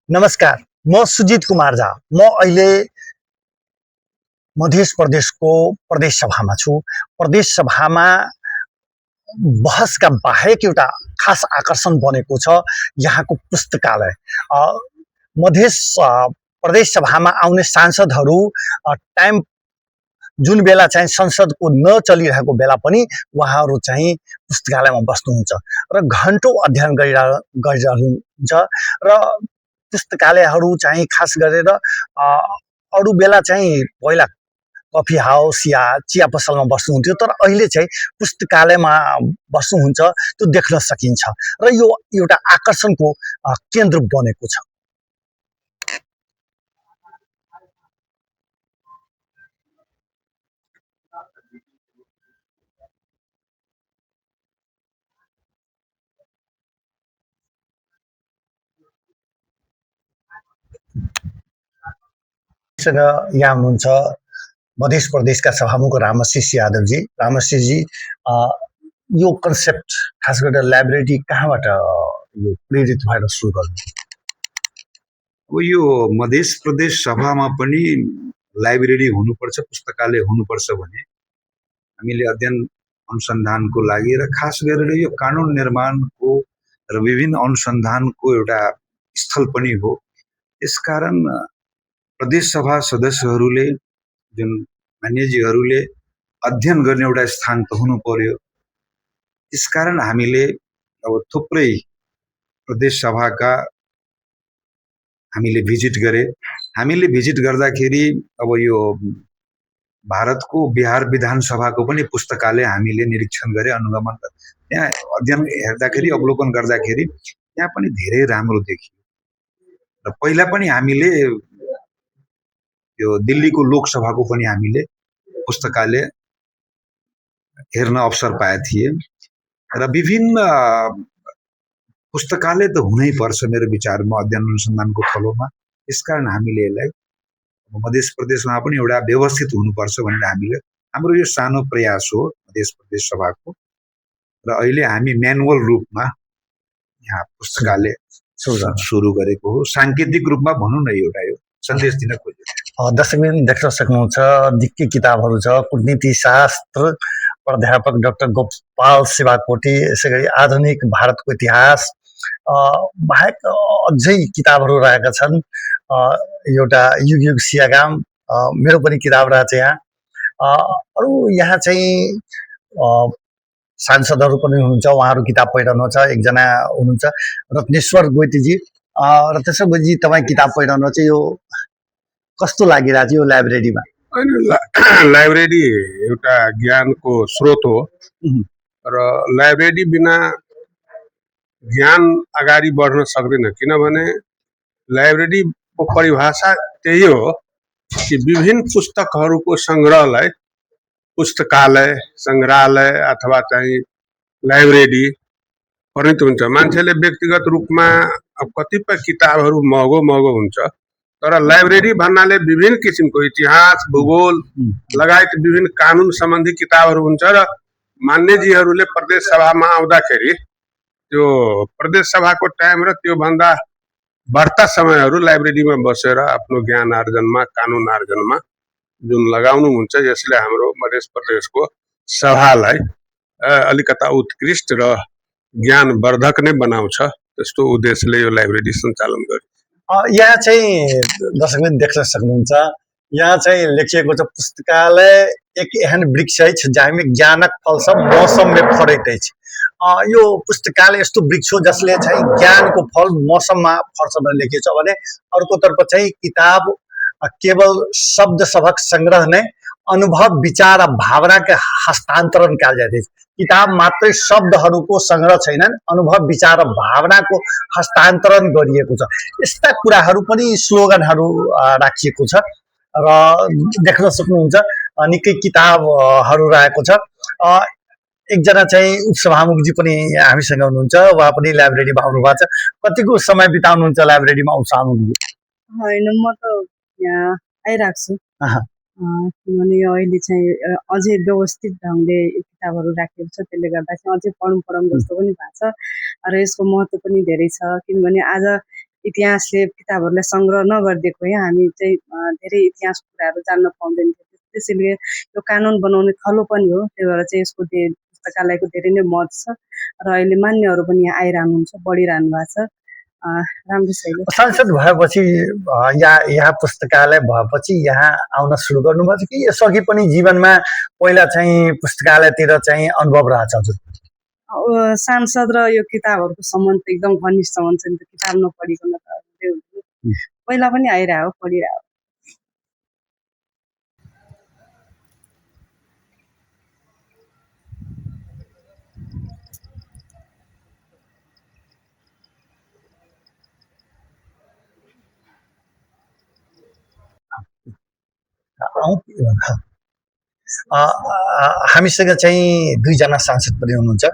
नमस्कार, म सुजित कुमार झा। म अहिले मध्य प्रदेशको प्रदेश सभामा छु। प्रदेश सभामा बहसका बाहेक एउटा खास आकर्षण बनेको छ यहाँको पुस्तकालय। मधेस प्रदेश सभामा आउने सांसदहरू टाइम जुन बेला चाहिँ संसदको नचलिरहेको बेला पनि उहाँहरू चाहिँ पुस्तकालयमा बस्नुहुन्छ र घन्टौँ अध्ययन गरिरहनुहुन्छ र पुस्तकालयहरू चाहिँ खास गरेर अरू बेला चाहिँ पहिला कफी हाउस या चिया पसलमा बस्नुहुन्थ्यो, तर अहिले चाहिँ पुस्तकालयमा बस्नुहुन्छ, त्यो देख्न सकिन्छ र यो एउटा आकर्षणको केन्द्र बनेको छ। यहाँ हुनुहुन्छ मध्य प्रदेशका सभामुख रामसिंह यादवजी। रामसिंहजी, यो कन्सेप्ट खास गरेर लाइब्रेरी कहाँबाट यो प्रेरित भएर सुरु गर्नु? यो मध्य प्रदेश सभामा पनि लाइब्रेरी हुनुपर्छ, पुस्तकालय हुनुपर्छ भने हामीले अध्ययन अनुसन्धानको लागि र खास गरेर यो कानुन निर्माणको र विभिन्न अनुसन्धानको एउटा स्थल पनि हो। यसकारण प्रदेश सभा सदस्यहरूले जुन मान्यजीहरूले अध्ययन गर्ने एउटा स्थान त हुनु पर्यो। त्यसकारण हामीले अब थुप्रै प्रदेश सभाका हामीले भिजिट गरे। हामीले भिजिट गर्दाखेरि अब यो भारतको बिहार विधानसभाको पनि पुस्तकालय हामीले निरीक्षण गरे, अनुगमन गरे। त्यहाँ अध्ययन हेर्दाखेरि, अवलोकन गर्दाखेरि त्यहाँ पनि धेरै राम्रो देखियो। र पहिला पनि हामीले यो दिल्लीको लोकसभाको पनि हामीले पुस्तकालय हेर्न अवसर पाए थिए र विभिन्न पुस्तकालय त हुनै पर्छ मेरो विचारमा अध्ययन अनुसन्धानको थलोमा। यसकारण हामीले यसलाई मध्य प्रदेशमा पनि एउटा व्यवस्थित हुनुपर्छ भनेर हामीले हाम्रो यो सानो प्रयास हो मध्य प्रदेश सभाको। र अहिले हामी म्यानुअल रूपमा यहाँ पुस्तकालय सुरु गरेको हो। सांकेतिक रूपमा भनौँ न, एउटा यो सन्देश दिन खोजेको। दर्शकबिन देख्न सक्नुहुन्छ, दिक्कै किताबहरू छ। कूटनीति शास्त्र प्राध्यापक डाक्टर गोपाल शिवाकोटी, यसै गरी आधुनिक भारतको इतिहास बाहेक अझै किताबहरू रहेका छन्। एउटा युग युग सियागाम, मेरो पनि किताब रहेछ यहाँ। अरू यहाँ चाहिँ सांसदहरू पनि हुनुहुन्छ, उहाँहरू किताब पढिरहनुहुन्छ। एकजना हुनुहुन्छ रत्नेश्वर गोइतीजी। रत्नेश्वर गोइतीजी, तपाईँ किताब पढिरहनु चाहिँ यो कस्तो लागिरहेको छ यो लाइब्रेरीमा? लाइब्रेरी एउटा ज्ञानको स्रोत हो र लाइब्रेरी बिना ज्ञान अगाडि बढ्न सक्दैन। किनभने लाइब्रेरीको परिभाषा त्यही हो कि विभिन्न पुस्तकहरूको सङ्ग्रहलाई पुस्तकालय, सङ्ग्रहालय अथवा चाहिँ लाइब्रेरी परिणत हुन्छ। मान्छेले व्यक्तिगत रूपमा अब कतिपय किताबहरू महँगो हुन्छ, तर लाइब्रेरी भन्नाले विभिन्न किसिमको इतिहास, भूगोल लगायत विभिन्न कानुन सम्बन्धी किताबहरू हुन्छ। र मान्यजीहरूले प्रदेश सभामा आउँदाखेरि त्यो प्रदेश सभाको टाइम र त्योभन्दा बढ्ता समयहरू लाइब्रेरीमा बसेर आफ्नो ज्ञान आर्जनमा, कानुन आर्जनमा जुन लगाउनुहुन्छ, यसले हाम्रो मध्य प्रदेशको सभालाई अलिकता उत्कृष्ट र ज्ञानवर्धक नै बनाउँछ। त्यस्तो उद्देश्यले यो लाइब्रेरी सञ्चालन गर्छ। यहाँ चाहिँ दर्शकले देख्न सक्नुहुन्छ, यहाँ चाहिँ लेखिएको छ, पुस्तकालय एक एहन वृक्ष अछि जाहिमे ज्ञानक फल सब मौसम में फरैत अछि। यो पुस्तकालय यस्तो वृक्ष हो जसले चाहिँ ज्ञानको फल मौसममा फर्छ भनेर लेखिएको छ भने अर्कोतर्फ चाहिँ किताब केवल शब्द सबक संग्रह नै, अनुभव, विचार र भावनाको हस्तान्तरण कयल जाइत अछि। किताब मात्रै शब्दहरूको संग्रह छैनन्, अनुभव, विचार र भावनाको हस्तान्तरण गरिएको छ। यस्ता कुराहरू पनि स्लोगनहरू राखिएको छ र देख्न सक्नुहुन्छ निकै किताबहरू रहेको छ। एकजना चाहिँ उपसभामुखजी पनि हामीसँग हुनुहुन्छ, उहाँ पनि लाइब्रेरीमा आउनु भएको छ। कतिको समय बिताउनुहुन्छ लाइब्रेरीमा उपसभामुखजी? होइन, म त यहाँ आइरहेको छु। किनभने अहिले चाहिँ अझै व्यवस्थित ढङ्गले किताबहरू राखेको छ, त्यसले गर्दा चाहिँ अझै पढौँ जस्तो पनि भएको छ र यसको महत्त्व पनि धेरै छ। किनभने आज इतिहासले किताबहरूलाई सङ्ग्रह नगरिदिएको है हामी चाहिँ धेरै इतिहासको कुराहरू जान्न पाउँदैन थियो त्यसैले यो कानुन बनाउने थलो पनि हो त्यही भएर चाहिँ यसको पुस्तकालयको धेरै नै महत्त्व छ र अहिले मान्यहरू पनि यहाँ आइरहनुहुन्छ बढिरहनु भएको छ राम्रो छ सांसद भएपछि यहाँ पुस्तकालय भएपछि यहाँ आउन सुरु गर्नुभएको कि यसअघि पनि जीवनमा पहिला चाहिँ पुस्तकालयतिर चाहिँ अनुभव रहेछ हजुर सांसद र यो किताबहरूको सम्बन्ध एकदम घनिष्ठ सम्बन्ध छ नि त किताब नपढिकन त पहिला पनि आइरह्यो पढिरह्यो हामीसँग चाहिँ दुईजना सांसद पनि हुनुहुन्छ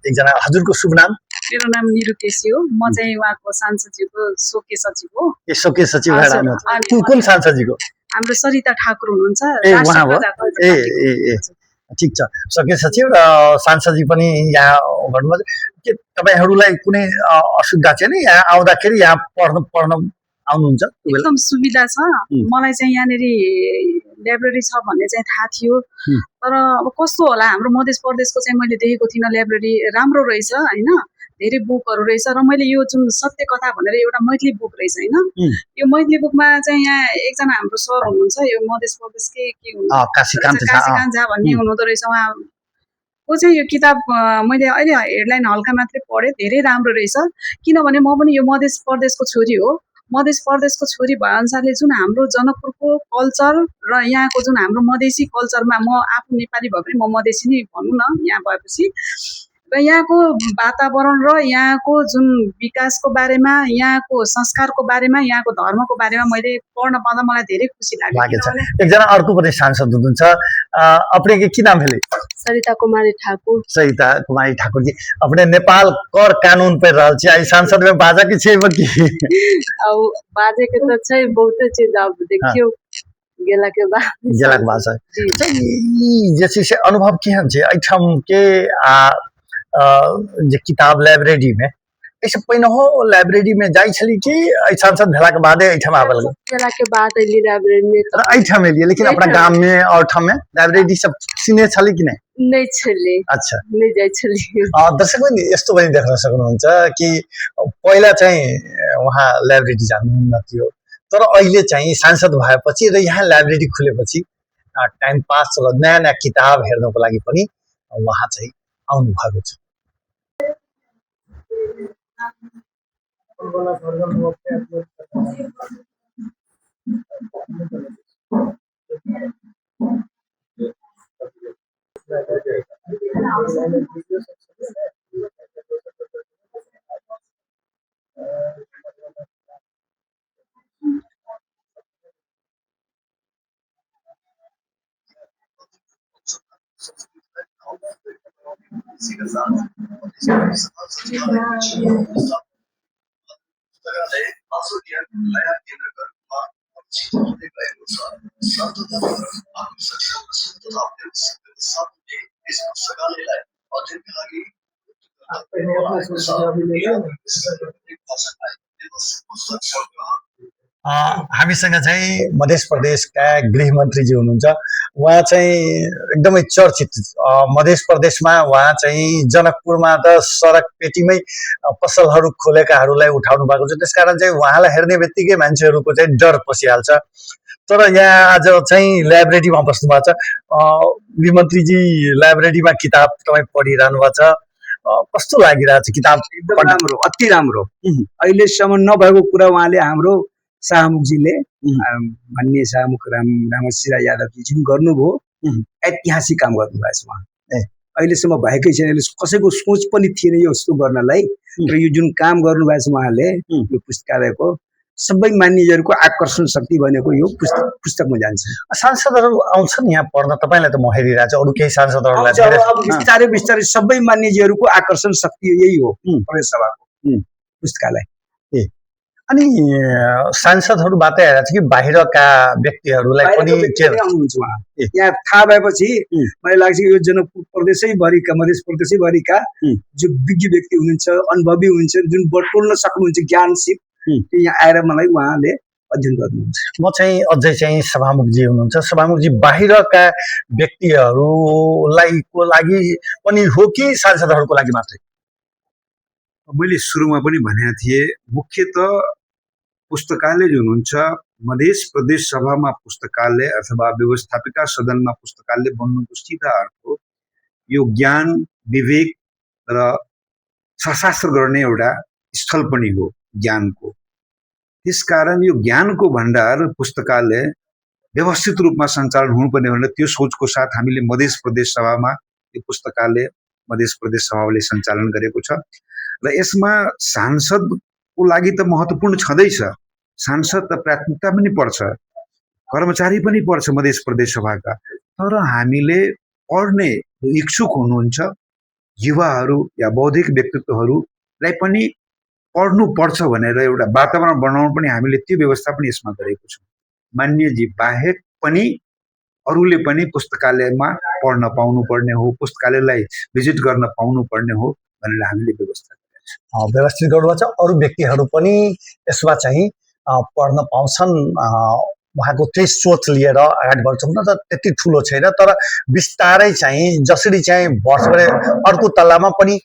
एकजना हजुरको शुभ नाम मेरो नाम निरु केसी हो म चाहिँ उहाँको सांसदजीको शोके सचिव हो शोके सचिव हुनुहुन्छ कुन सांसदजीको हाम्रो सरिता ठाकुर हुनुहुन्छ उहाँ हो ए ठिक छ शोके सचिव र सांसदजी पनि यहाँ गर्नुभयो के तपाईहरूलाई कुनै असुविधा छैन यहाँ आउँदाखेरि यहाँ पढ्न आउनुहुन्छ एकदम सुविधा छ मलाई चाहिँ यहाँनिर लाइब्रेरी छ भन्ने चाहिँ थाहा थियो तर अब कस्तो होला हाम्रो मध्य प्रदेशको चाहिँ मैले देखेको थिइनँ लाइब्रेरी राम्रो रहेछ होइन धेरै बुकहरू रहेछ र मैले यो जुन सत्य कथा भनेर एउटा मैथिली बुक रहेछ होइन यो मैथिली बुकमा चाहिँ यहाँ एकजना हाम्रो सर हुनुहुन्छ यो मध्य प्रदेशकै के काशीकान्त झा भन्ने हुनुहुँदो रहेछ उहाँको चाहिँ यो किताब मैले अहिले हेडलाइन हल्का मात्रै पढेँ धेरै राम्रो रहेछ किनभने म पनि यो मध्य प्रदेशको छोरी हो मध्य प्रदेशको छोरी भए अनुसारले जुन हाम्रो जनकपुरको कल्चर र यहाँको जुन हाम्रो मधेसी कल्चरमा म आफू नेपाली भए पनि म मधेसी नै भनौँ न यहाँ भएपछि र यहाँको वातावरण र यहाँको जुन विकासको बारेमा यहाँको संस्कारको बारेमा यहाँको धर्मको बारेमा मैले पढ्न पाउँदा मलाई धेरै खुसी लाग्यो एकजना अर्को पनि सांसद हुनुहुन्छ अपने के की नाम है सरिता कुमारी ठाकुर जी अपने नेपाल कर कानून पे रहल छी आई संसद में बाजा के छै कि अब बाजे के तो छै बहुते चीज अब देखियो गेला के बाद जैसे से अनुभव केहन छै एठम के जे किताब लाइब्रेरी में ऐसे पहिने हो लाइब्रेरी में जाई छली कि सांसद भेला के बादे एठम आबल गेला के बाद एली लाइब्रेरी में तो एठम एलिए लेकिन अपना गांव में और ठम में लाइब्रेरी सब सिने छली कि नहीं छली अच्छा नहीं जाई छली दर्शक पनि यस्तो पनि देख्न सक्नुहुन्छ कि पहिला चाहिँ उहाँ लाइब्रेरी जानु थियो तर अहिले चाहिँ सांसद भएपछि र यहाँ लाइब्रेरी खुलेपछि टाइम पास र नयाँ नयाँ किताब हेर्नको लागि पनि उहाँ चाहिँ आउनु भएको छ हामीसँग चाहिँ मध्य प्रदेशका गृहमन्त्रीजी हुनुहुन्छ उहाँ चाहिँ एकदमै चर्चित मध्य प्रदेशमा उहाँ चाहिँ जनकपुरमा त सडक पेटीमै पसलहरू खोलेकाहरूलाई उठाउनु भएको छ त्यसकारण चाहिँ उहाँलाई हेर्ने बित्तिकै मान्छेहरूको चाहिँ डर पसिहाल्छ तर यहाँ आज चाहिँ लाइब्रेरीमा बस्नु भएको छ गृहमन्त्रीजी लाइब्रेरीमा किताब तपाईँ पढिरहनु भएको छ कस्तो लागिरहेछ किताब एकदम राम्रो अति राम्रो अहिलेसम्म नभएको कुरा उहाँले हाम्रो शाहमुखजीले माननीय शाहमुख रामसिंह यादवजी जुन गर्नुभयो ऐतिहासिक काम गर्नुभएको छ उहाँ अहिलेसम्म भएकै छैन कसैको सोच पनि थिएन यो यस्तो गर्नलाई र यो जुन काम गर्नुभएको छ उहाँले यो पुस्तकालयको सबै मानिसहरूको आकर्षण शक्ति भनेको यो पुस्तकमा जान्छ सांसदहरू आउँछन् यहाँ पढ्न तपाईँलाई त म हेरिरहेको छु अरू केही सांसदहरूलाई बिस्तारै बिस्तारै सबै मानिसहरूको आकर्षण शक्ति यही हो प्रदेश सभाको पुस्तकालय अनि सांसदहरूबाट हेरेर चाहिँ कि बाहिरका व्यक्तिहरूलाई पनि बाहिरको व्यक्ति पनि आउनुहुन्छ उहाँ ए। यहाँ थाहा भएपछि मलाई लाग्छ यो जनकपुर प्रदेशैभरिका मधेस प्रदेशैभरिका जो विज्ञ व्यक्ति हुनुहुन्छ अनुभवी हुनुहुन्छ जुन बटुल्न सक्नुहुन्छ ज्ञान सिप त्यो यहाँ आएर मलाई उहाँले अध्ययन गर्नुहुन्छ म चाहिँ अझै चाहिँ सभामुखजी हुनुहुन्छ सभामुखजी बाहिरका व्यक्तिहरूलाई को लागि पनि हो कि सांसदहरूको लागि मात्रै मैले सुरुमा पनि भनेको थिएँ मुख्यतः पुस्तकालय जुन हुन्छ मधेस प्रदेश सभामा पुस्तकालय अथवा व्यवस्थापिका सदनमा पुस्तकालय बन्नुको सिधा अर्थ यो ज्ञान विवेक र शास्त्र गर्ने एउटा स्थल पनि हो ज्ञानको त्यसकारण यो ज्ञानको भण्डार पुस्तकालय व्यवस्थित रूपमा सञ्चालन हुनुपर्ने भनेर त्यो सोचको साथ हामीले मधेस प्रदेश सभामा यो पुस्तकालय मधेस प्रदेश सभाले सञ्चालन गरेको छ र यसमा सांसदको लागि त महत्त्वपूर्ण छँदैछ सांसद त प्राथमिकता पनि पर्छ कर्मचारी पनि पर्छ मधेस प्रदेश सभाका तर हामीले पढ्ने इच्छुक हुनुहुन्छ युवाहरू या बौद्धिक व्यक्तित्वहरूलाई पनि पढ्नु पर्छ भनेर एउटा वातावरण बनाउन पनि हामीले त्यो व्यवस्था पनि यसमा गरेको छौँ मान्यजी बाहेक पनि अरूले पनि पुस्तकालयमा पढ्न पाउनुपर्ने हो पुस्तकालयलाई भिजिट गर्न पाउनुपर्ने हो भनेर हामीले व्यवस्था व्यवस्थित गर्नुभएको छ अरू व्यक्तिहरू पनि यसमा चाहिँ पढ्न पाउँछन् उहाँको त्यही सोच लिएर अगाडि बढ्छौँ न त त्यति ठुलो छैन तर बिस्तारै चाहिँ जसरी चाहिँ वर्षभरि अर्को तल्लामा पनि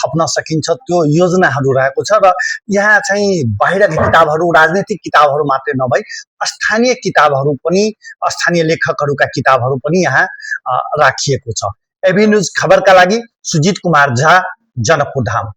थप्न सकिन्छ त्यो योजनाहरू रहेको छ र यहाँ चाहिँ बाहिरका किताबहरू राजनैतिक किताबहरू मात्रै नभई स्थानीय किताबहरू पनि स्थानीय लेखकहरूका किताबहरू पनि यहाँ राखिएको छ एबी न्युज खबरका लागि सुजित कुमार झा जनकपुर धाम